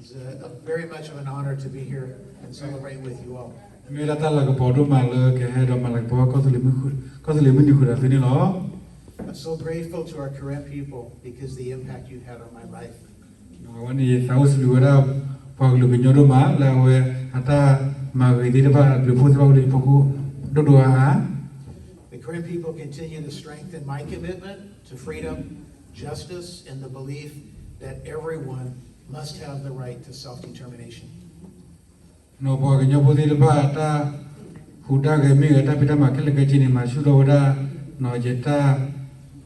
It's a, a very much of an honor to be here and celebrate with you all. မ့ၢ်ဝဲဒၣ်တၢ်လၤကပီၤဒိၣ်မးလၢကဟဲဒီးမၤလၤကပီၤ ကီၢ်သူလ့ၤမုၢ်နံၤဃုာ်ဒီးသုန့ၣ်လီၤ. I'm so grateful to our Karen people because the impact you had on my life. အဝဲန့ၣ်ယသးအိၣ်စံးဘျုးဝဲဒၣ် ပှၤကလုာ်ကညီဒိၣ်မး လၢအဝဲအတၢ်မၤဂ့ၤသ့ၣ်တဖၣ် အဘျုးဖှိၣ်သ့ၣ်တဖၣ်အိၣ်လၢယဖီခိၣ်ဒိၣ်ဒိၣ်အါအါ The Karen people continue to strengthen my commitment to freedom, justice, and the belief that everyone must have the right to self-determination. နီၢ်ပှၤကညီဖိသ့ၣ်တဖၣ် တၢ်ဟူးတၢ်ဂဲၤမ့ၢ်ဂ့ၤ တၢ်ဖံးတၢ်မၤခဲလၢာ်ခဲဆ့န့ၣ် မၤဆူၣ်ထီၣ်ဝဲဒၣ် နီၢ်ယတၢ်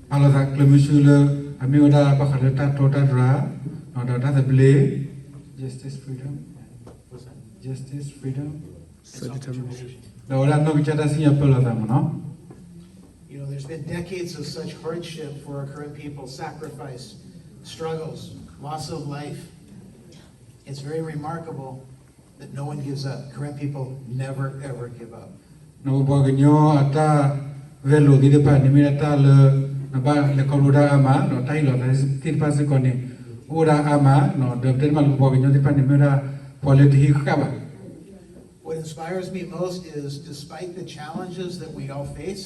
ပာ်လီၤသးကျဲမုၢ်ဆူၣ်လၢ အမ့ၢ်ဝဲဒၣ်ဘၣ်ဃးလၢတၢ်တီတၢ်တြၢ် ဒီးတၢ်သဘျ့ justice, freedom, justice, freedom, ဒီးဝဲဒၣ်နီၢ်ကစၢ်တၢ်စံၣ်ညီၣ်ပၢလီၤသးမ့ၢ်နီၤ. You know, there's been decades of such hardship for our Karen people, sacrifice, struggles, loss of life. It's very remarkable that no one gives up. Karen people never, ever give up. နီၢ်ပပှၤကညီအတၢ်ဂဲၤလိာ်သ့ၣ်တဖၣ်န့ၣ် မ့ၢ်ဒၣ်တၢ်လၢ နဘၣ်လဲၤခီဖျိဒၣ်အါမး ဒီးတၢ်ဟ့ၣ်လီၤသးသ့ၣ်တဖၣ်စ့ၢ်ကီးန့ၣ် အိၣ်ဒၣ်အါမး ဒီးပတဲတမံၤလၢပပှၤကညီသ့ၣ်တဖၣ်န့ၣ် မ့ၢ်ဝဲဒၣ်ပှၤလၢတဟံးဃာ်ဘၣ် What inspires me most is, despite the challenges that we all face,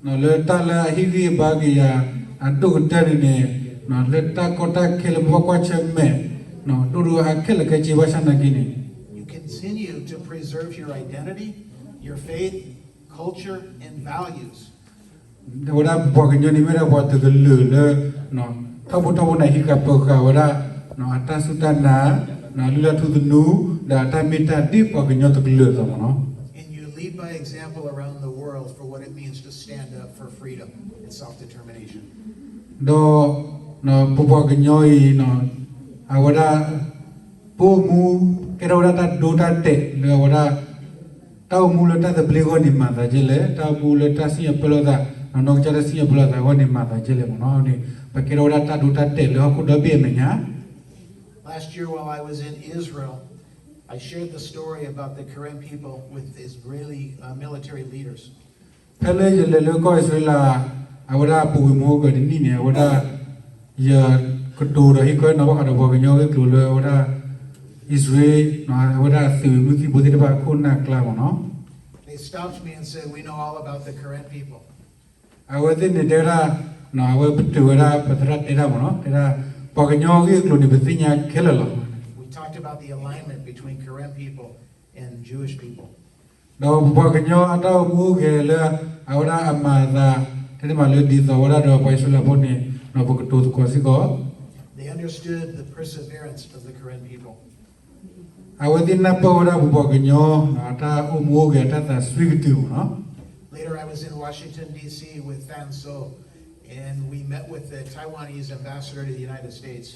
လၢတၢ်လၢအဟ့ၣ်ဂံၢ်ဘါက့ၤယၤ အဒိၣ်ကတၢၢ်န့ၣ်န့ၣ် လၢတၢ်ကီတၢ်ခဲလၢပဘၣ်ကွၢ်ဆၢၣ်မဲာ် ဒိၣ်ဒိၣ်အါခဲလၢာ်ခဲဆ့ဘၣ်ဆၣ်နာ်က့န့ၣ် you continue to preserve your identity, your faith, culture, and values. ဒီးဝဲဒၣ်ပပှၤကညီန့ၣ်မ့ၢ်ဒၣ်ပှၤတကလုာ်လၢ ထီဘိထီဘိန့ၣ် ဟံးဃာ်ပၢၤဃာ်ဝဲဒၣ် အတၢ်စူၢ်တၢ်နာ် အလုၢ်အလၢ်ထူသနူ ဒီးအတၢ်မ့ၢ်တၢ်ဒ်ပှၤကညီတကလုာ်အသိးမ့ၢ်နီၤ. And you lead by example around the world for what it means to stand up for freedom and self-determination. ဒီး ပပှၤကညီအံၤ အဝဲဒၣ် ပအိၣ်မူ ကဲထီၣ်ဝဲဒၣ်တၢ်ဒိတၢ်တဲာ်လၢအဝဲဒၣ် တၢ်အိၣ်မူလၢတၢ်သဘျ့အဂီၢ်န့ၣ်မၤသးဒ်လဲၣ်, တၢ်အိၣ်မူလၢတၢ်စံၣ်ညီၣ်ပၢလီၤသး နီၢ်ကစၢ်တၢ်စံၣ်ညီၣ်ပၢလီၤသးအဂီၢ်န့ၣ်မၤသးဒ်လဲၣ်မ့ၢ်နီၤ. န့ၣ် ပကဲထီၣ်ဝဲဒၣ်တၢ်ဒိတၢ်တဲာ်လၢဟီၣ်ခိၣ်ဒီဘ့ၣ်အမဲာ်ညါ Last year while I was in Israel, I shared the story about the Karen people with Israeli uh, military leaders. ဖဲလၢယလဲၤလၢကီၢ်အံၣ်စရ့လး အဝဲဒၣ်ပူၤကွံာ်မူကတနံၣ်န့ၣ် အဝဲဒၣ် ယကတိၤဒီးဟ့ၣ်ခီနီၣ်ဘၣ်ဃးဒီးပှၤကညီဂ့ၢ်ကျိၤလၢအဝဲဒၣ် အံၣ်စရ့လး အဝဲဒၣ်သုးမုၢ်သံၣ်ဘိသ့ၣ်တဖၣ်အခိၣ်နၢ်ကျါမ့ၢ်နီၤ. They stopped me and said, we know all about the Karen people. အဝဲသ့ၣ်န့ၣ်တဲဝဲဒၣ် အဝဲပတုာ်ဝဲဒၣ်ပသရၣ်တဲတၢ်မ့ၢ်နီၤ, တဲဒၣ် ပှၤကညီဂ့ၢ်ကျိၤန့ၣ် ပသ့ၣ်ညါခဲလၢာ်လီၤ. We talked about the alignment between Karen people and Jewish people. ဒီးပပှၤကညီအတၢ်အိၣ်မူအိၣ်ဂဲၤလၢ အဝဲဒၣ်အမၤအသး တဲတမံၤလၢဒ်သိးဝဲဒၣ်ဒီးပှၤအံၣ်စရ့လးဖိန့ၣ် ပကတိၤသကိးစ့ၢ်ကီး They understood the perseverance of the Karen people. အဝဲသ့ၣ်နၢ်ပၢၢ်ဝဲဒၣ်ပပှၤကညီ အတၢ်အိၣ်မူအိၣ်ဂဲၤအတၢ်သးစွံကတုၤမ့ၢ်နီၤ. Later, I was in Washington, D C with Than Sou, and we met with the Taiwanese ambassador to the United States.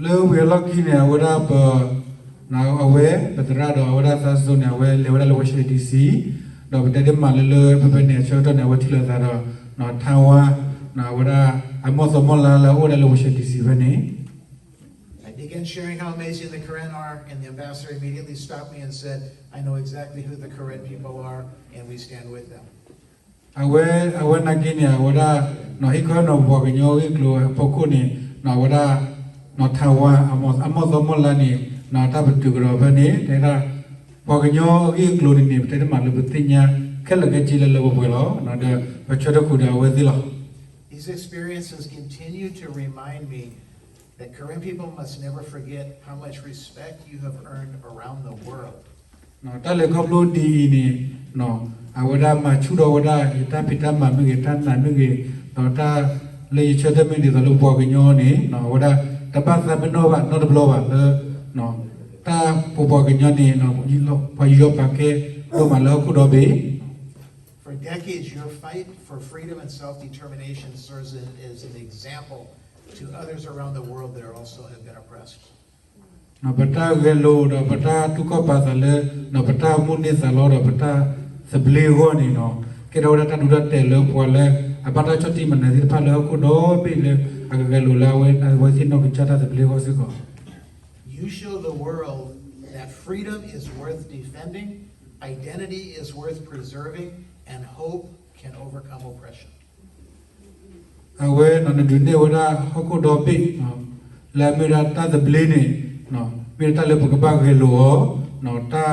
လၢဝံၤအလီၢ်ခံန့ၣ် အဝဲဒၣ်ပ အဝဲ ပသရၣ်ဒီးအဝဲဒၣ်သးစိန့ၣ် အဝဲလဲၤဝဲဒၣ်လၢ Washington D C, ဒီးပတဲတမံၤလၢလၢဖဲဖဲန့ၣ်အဆၢကတီၢ်န့ၣ် အဝဲထံၣ်လိာ်သးဒီး Taiwan အဝဲဒၣ် အမီၢ်သီမီၢ်လါလၢအအိၣ်ဝဲဒၣ်လၢ Washington D C ဖဲန့ၣ် I began sharing how amazing the Karen are, and the ambassador immediately stopped me and said, I know exactly who the Karen people are, and we stand with them. အဝဲ အဝဲနာ်က့န့ၣ် အဝဲဒၣ် ဟ့ၣ်ခီနီၣ်ပပှၤကညီဂ့ၢ်ကျိၤအဖီခိၣ်န့ၣ် အဝဲဒၣ် Taiwan အမီၢ်သီမီၢ်လါန့ၣ် တၢ်ပတုာ်ကဒီးဖဲန့ၣ် တဲဒၣ် ပှၤကညီအဂ့ၢ်အကျိၤန့ၣ်န့ၣ် ပတဲတမံၤလၢပသ့ၣ်ညါခဲလၢာ်ခဲဆ့လၢလၢပှဲၤပှဲၤလီၤ. ဒီးပဆၢထၢၣ်ဃုာ်ဒီးအဝဲသ့ၣ်လီၤ. These experiences continue to remind me that Karen people must never forget how much respect you have earned around the world. တၢ်လဲၤခီဖျိဒ်အံၤန့ၣ် အဝဲဒၣ်မၤဆူၣ်ထီၣ်ဝဲဒၣ် ယတၢ်ဖံးတၢ်မၤမ့ၢ်ဂ့ၤ တၢ်နာ်မ့ၢ်ဂ့ၤ ဒီးတၢ်လၢယဆၢထၢၣ်မ့ၢ်ဒ်သိးလၢပပှၤကညီန့ၣ် အဝဲဒၣ်တဘၣ်သးပ့ၤနီၣ်ဘၣ်နီတဘျီဘၣ်လၢ တၢ်ပပှၤကညီန့ၣ် ပှၤယူးယီၣ်ပာ်ကဲဒိၣ်မးလၢဟီၣ်ခိၣ်ဒီဘ့ၣ် For decades, your fight for freedom and self-determination serves as an example to others around the world that are also have been oppressed. ပတၢ်ဂဲၤလိာ်ဒီးပတၢ်တူၢ်ခီၣ်ပာ်သးလၢ ပတၢ်မိၣ်န့ၢ်သးလီဒီးပတၢ်သဘျ့အဂီၢ်န့ၣ် ကဲထီၣ်ဝဲဒၣ်တၢ်ဒိတၢ်တဲာ်လၢပှၤလၢအဘၣ်တၢ်ဆီၣ်တံၢ်မၤနၢၤသ့ၣ်တဖၣ်လၢဟီၣ်ခိၣ်ဒီဘ့ၣ်လၢအကဂဲၤလိာ်လၢအဝဲသ့ၣ်နီၢ်ကစၢ်တၢ်သဘျ့အဂီၢ်စ့ၢ်ကီး You show the world that freedom is worth defending, identity is worth preserving, and hope can overcome oppression. အဝဲနဒုးနဲၣ်ဝဲဒၣ်ဟီၣ်ခိၣ်ဒီဘ့ၣ် လၢအမ့ၢ်ဝဲဒၣ်တၢ်သဘျ့န့ၣ် မ့ၢ်ဝဲဒၣ်တၢ်လၢပကဘၣ်ဂဲၤလိာ်အီၤ,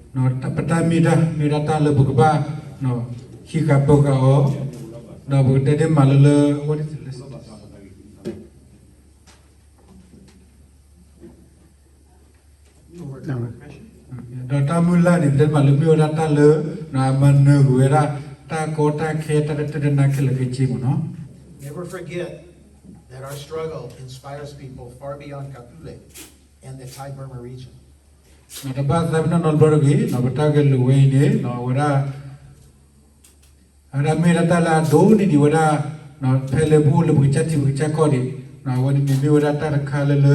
တၢ် ပတၢ်မ့ၢ်တၢ် မ့ၢ်ဝဲဒၣ်တၢ်လၢပကဘၣ် ဟံးဃာ်ပၢဃာ်အီၤ, ဒီးပကတဲတ့ၢ်မးလၢလၢ ဒီးတၢ်မုၢ်လၢ်န့ၣ် ပတဲတ့ၢ်မးလၢမ့ၢ်ဝဲဒၣ်တၢ်လၢ အမၤနၢၤကွံာ်ဝဲဒၣ် တၢ်ကီတၢ်ခဲ တၢ်တတၢၢ်တနါခဲလၢာ်ခဲဆ့မ့ၢ်နီၤ. Never forget that our struggle inspires people far beyond Kafue and the Thai Burma region. တဘၣ်သးပ့ၤနီၣ်နီတဘျီတဂ့ၤ, ပတၢ်ဂဲၤလိာ်ဝဲအံၤန့ၣ် အဝဲဒၣ် အဝဲဒၣ်မ့ၢ်ဝဲဒၣ်တၢ်လၢအဒိၣ်န့ၢ်ဒံးဝဲဒၣ် ဖဲလၢပအိၣ်လၢပကစၢ်ထံပကစၢ်ကီၢ်ဒံး, အဝဲန့ၣ်မ့မ့ၢ်ဝဲဒၣ်တၢ်တခါလၢလၢ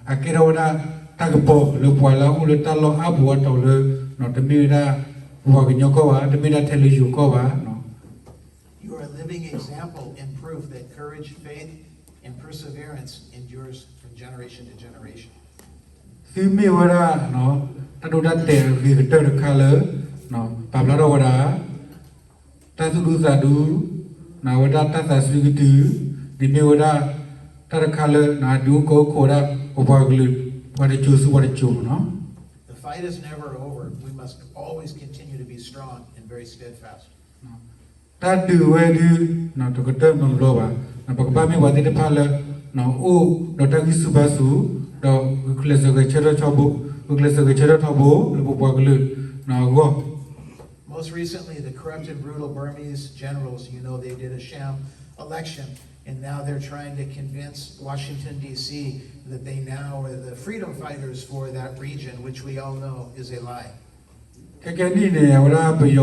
အကဲထီၣ်ဝဲဒၣ်တၢ်ကပီၤလၢပှၤလၢအအိၣ်လၢတၢ်လီၢ်အါပူၤအါတီၤလၢ တမ့ၢ်ဝဲဒၣ် ပပှၤကညီကီၢ်ဘၣ်, တမ့ၢ်ဒၣ်ထဲလၢယိၤကီၢ်ဘၣ်. You are a living example and proof that courage, faith, and perseverance endures from generation to generation. သုမ့ၢ်ဝဲဒၣ် တၢ်ဒိတၢ်တဲာ်အဂ့ၤကတၢၢ်တခါလၢ ပာ်ဖျါထီၣ်ဝဲဒၣ် တၢ်သူၣ်ဒူသးဒူ, ဝဲဒၣ်တၢ်သးစွံကတုၤ, ဒ်မ့ၢ်ဝဲဒၣ် တၢ်တခါလၢ အဒုးအိၣ်ကီအိၣ်ခိးဝဲဒၣ် ပပှၤကလုာ် ပှၤတစိၤဆူပှၤတစိၤမ့ၢ်နီၤ. The fight is never over. We must always continue to be strong and very steadfast. တၢ်ဒုးဝဲဒုး တကတၢၢ်နီတဘျီဘၣ်. ပကဘၣ်မ့ၢ်ပှၤသ့ၣ်တဖၣ်လၢ အိၣ်ဒီးတၢ်ဂံၢ်ဆူၣ်ဘါဆူၣ်, ဒီးဂုာ်ကျဲးစၢးဂဲၤဆၢထၢၣ်ထီဘိ, ဂုာ်ကျဲးစၢးဂဲၤဆၢထၢၣ်ထီဘိ လၢပပှၤကလုာ်အဂီၢ်. Most recently, the corrupt and brutal Burmese generals, you know, they did a sham election, and now they're trying to convince Washington, D C, that they now are the freedom fighters for that region, which we all know is a lie. ခဲကနံၣ်အံၤန့ၣ် အဝဲဒၣ်ပယီၤ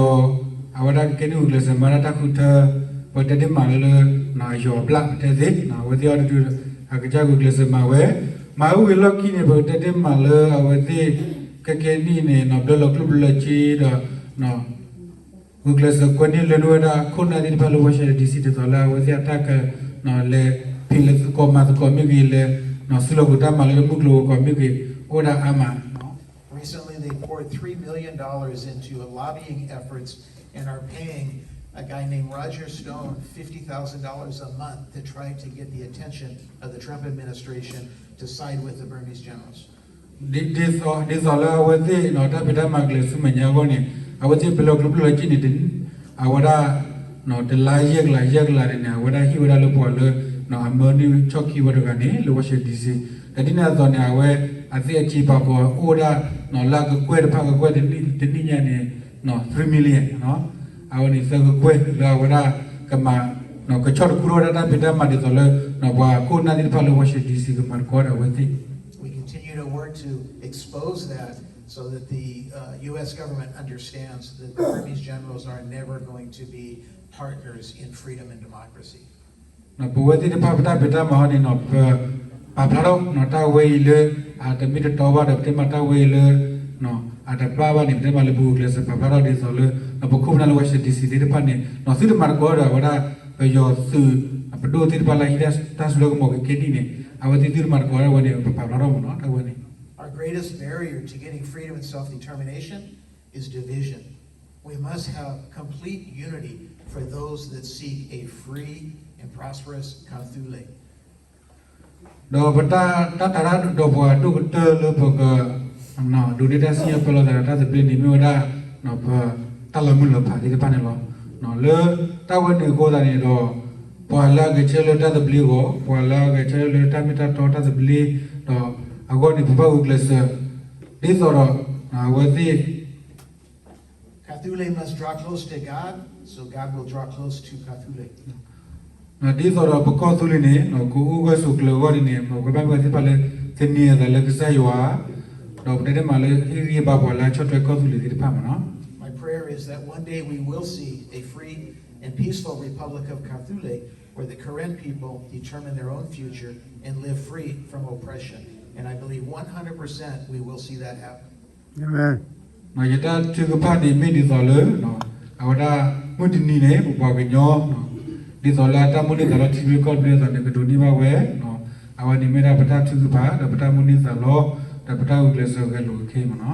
အဝဲဒၣ်ကကဲန့ၢ်ဂုာ်ကျဲးစၢးမၤဒၣ်တၢ်ဃုထၢ ပတဲတ့ၢ်မးလၢလၢ အယီၤအဘျၣ်ပတဲသ့, အဝဲသ့ၣ်အီၤတဒု အကစၢ်ဂုာ်ကျဲးစၢးမၤဝဲ, မၤအုၣ်ဂ့ၤလီၢ်ခံန့ၣ် ပကတဲတ့ၢ်မးလၢအဝဲသ့ၣ် ခဲကနံၣ်အံၤန့ၣ် ဘျၢလီၤကျိၣ်ဘျၢလီၤစ့ဒီး ဂုာ်ကျဲးစၢးကွဲန့ၢ်လၢနုာ်ဝဲဒၣ်ခိၣ်နၢ်သ့ၣ်တဖၣ်လၢ Washington D C ဒ်သိးလၢအဝဲသ့ၣ်အတၢ်က လဲၤဖံးလဲၤသကိးမၤသကိးမ့ၢ်ဂ့ၤ လဲၤ စုလီၢ်ကီၢ်တၢ်မၤလၢမုၢ်ကျိၤဝဲၤကွာ်မ့ၢ်ဂ့ၤ အိၣ်ဝဲဒၣ်အါမး. Recently, they poured three million dollars into a lobbying efforts and are paying a guy named Roger Stone fifty thousand dollars a month to try to get the attention of the Trump administration to side with the Burmese generals. ဒ်သိးလၢအဝဲသ့ၣ် တၢ်ဖံးတၢ်မၤကျဲၤဆူမဲာ်ညါအဂီၢ်န့ၣ် အဝဲသ့ၣ်ဘျၢလီၤကျိၣ်ဘျၢလီၤစ့န့ၣ် အဝဲဒၣ် တလါယဲၢ်ကလးယဲၢ်ကလးန့ၣ်န့ၣ် အဝဲဒၣ်ဟ့ၣ်ဝဲဒၣ်လၢပှၤလၢ အမၢန့ၢ်ဆီၣ်ခံဝဲတဂၤန့ၣ် လၢ Washington D C ဒီးဒ်န့ၣ်အသိးန့ၣ် အဝဲအသ့ၣ်အစ့ပာ်ကီၤအိၣ်ဝဲဒၣ် လၢအကကွဲၢ်တဖၣ်ကကွဲၢ်တနံၣ်ညါန့ၣ် three million အဝဲန့ၣ်သၢကကွဲၢ်လၢအဝဲဒၣ်ကမၤ ကဆီၣ်တခူထီၣ်ဝဲဒၣ်တၢ်ဖံးတၢ်မၤဒ်သိးလၢ ပှၤခိၣ်နၢ်သ့ၣ်တဖၣ်လၢ Washington D C ကမၤသကိးဒီးအဝဲသ့ၣ် We continue to work to expose that so that the uh, U S government understands that the Burmese generals are never going to be partners in freedom and democracy. ပဝဲသ့ၣ်တဖၣ်ပတၢ်ဖံးတၢ်မၤဟီန့ၣ် ပပာ်ဖျါထီၣ်တၢ်ဝဲအံၤလၢ အတမ့ၢ်တတီဘၣ်ဒီး ပတဲမးတၢ်ဝဲအံၤလၢ အတဘၣ်ဘၣ်န့ၣ် ပတဲမးလၢပဂုာ်ကျဲးစၢးပာ်ဖျါထီၣ်ဒ်သိးလၢ ပခိၣ်ပနၢ်လၢ Washington D C သ့ၣ်တဖၣ်န့ၣ် သုတမၤသကိးဒီးအဝဲဒၣ် ပယီၤသုး ပဒိၣ်သ့ၣ်တဖၣ်လၢအဟံးတၢ်စုလၢကမီၤကကဲနံၣ်န့ၣ် အဝဲသ့ၣ်သုတမၤသကိးဒီးဝဲန့ၣ် ပပာ်ဖျါထီၣ်မ့ၢ်နီၤ တၢ်ဝဲန့ၣ် Our greatest barrier to getting freedom and self-determination is division. We must have complete unity for those that seek a free and prosperous Kawthoolei. ဒီးပတၢ်တၢ်တၢ်ရၢ်ဒီးပှၤဒိၣ်ကတၢၢ်လၢပက ဒိးန့ၢ်တၢ်စံၣ်ညီၣ်ပၢလီၤသးဒီးတၢ်သဘျ့န့ၣ် မ့ၢ်ဝဲဒၣ် ပတၢ်လီၤမုၢ်လီၤဖးသ့ၣ်တဖၣ်န့ၣ်လီၤ. လၢတၢ်ဝဲန့ၣ်အဃိသတးန့ၣ်ဒီး ပှၤလၢအဂဲၤဆၢထၢၣ်လၢတၢ်သဘျ့အဂီၢ် ပှၤလၢအဂဲၤဆၢထၢၣ်လၢတၢ်မ့ၢ်တၢ်တီတၢ်သဘျ့ ဒီးအဂီၢ်န့ၣ် ပဘၣ်ဂုာ်ကျဲးစၢး ဒ်သိးဒီး အဝဲသ့ၣ် Kawthoolei must draw close to God, so God will draw close to Kawthoolei. ဒ်သိးဒီးပကီၢ်သူလ့ၤန့ၣ် ကအိၣ်ဂၢၢ်ဆိးကျၢၤအဂီၢ်န့ၣ်န့ၣ် ပကဘၣ်မ့ၢ်ပှၤသ့ၣ်တဖၣ်လၢ သန့ၤအသးလၢကစၢ်ယွၤ ဒီးပတဲန့ၣ်မးလၢဟ့ၣ်ဂံၢ်ဘါပှၤလၢအဆီၣ်ထွဲကီၢ်သူလ့ၤသ့ၣ်တဖၣ်မ့ၢ်နီၤ. My prayer is that one day we will see a free and peaceful Republic of Kawthoolei where the Karen people determine their own future and live free from oppression. And I believe one hundred percent we will see that happen. ယတၢ်ထုကဖၣ်န့ၣ်မ့ၢ်ဒ်သိးလၢ အဝဲဒၣ်မုၢ်တနံၤန့ၣ် ပပှၤကညီ ဒ်သိးလၢအတၢ်မိၣ်န့ၢ်သးလီထံဘျ့ကီၢ်ဘျ့အသိးန့ၣ် ကဒိးန့ၢ်ဘၣ်ဝဲ, အဝဲန့ၣ်မ့ၢ်ဒၣ်ပတၢ်ထုကဖၣ် ဒီးပတၢ်မိၣ်န့ၢ်သးလီ ဒီးပတၢ်ဂုာ်ကျဲးစၢးဂဲၤလိာ်ခဲအံၤမ့ၢ်နီၤ.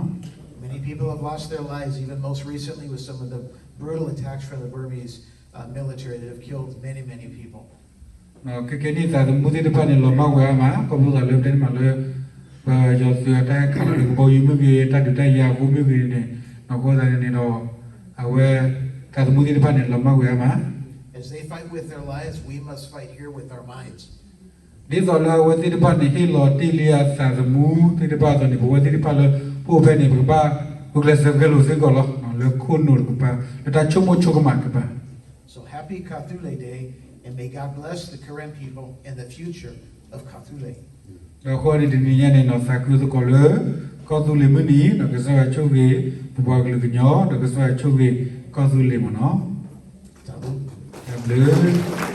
Many people have lost their lives, even most recently with some of the brutal attacks from the Burmese uh, military that have killed many, many people. ခဲကနံၣ်အံၤ သးသမူသ့ၣ်တဖၣ်န့ၣ် လီၤမၢ်ဝဲအါမး, ခီဖျိသးလၢပတဲန့ၣ်မးလၢ ပယီၤသုးအတၢ်ဟဲခးလီၤလၢကဘီယူၤမ့ၢ်ဂ့ၤ, တၢ်ဒုးတၢ်ယၤအဃိမ့ၢ်ဂ့ၤန့ၣ်, အဃိသတးန့ၣ်ဒီး အဝဲ သးသမူသ့ၣ်တဖၣ်န့ၣ် လီၤမၢ်ဝဲအါမး As they fight with their lives, we must fight here with our minds. ဒ်သိးလၢအဝဲသ့ၣ်တဖၣ်န့ၣ် ဟ့ၣ်လီၤတ့ၢ်လံအသးသမူသ့ၣ်တဖၣ်အသိးန့ၣ် ပဝဲသ့ၣ်တဖၣ်လၢ ပအိၣ်ဖဲန့ၣ် ပကဘၣ်ဂုာ်ကျဲးစၢးဂဲၤလိာ်စ့ၢ်ကီးလီၤ. လၢခိၣ်နူာ်တကပၤ, လၢတၢ်ဆိကမိၣ်ဆိကမးတကပၤ So happy Kawthoolei Day and may God bless the Karen people and the future of Kawthoolei. ဒီးအဃိန့ၣ် တနံၤညါန့ၣ် နီၢ်သးခုသကိးလၢ ကီၢ်သူလ့ၤမုၢ်နံၤ ဒီးကစၢ်ယွၤဆိၣ်ဂ့ၤ ပပှၤကလုာ်ကညီ ဒီးကစၢ်ယွၤဆိၣ်ဂ့ၤ ကီၢ်သူလ့ၤမ့ၢ်နီၤ. တၢ်ဘျုး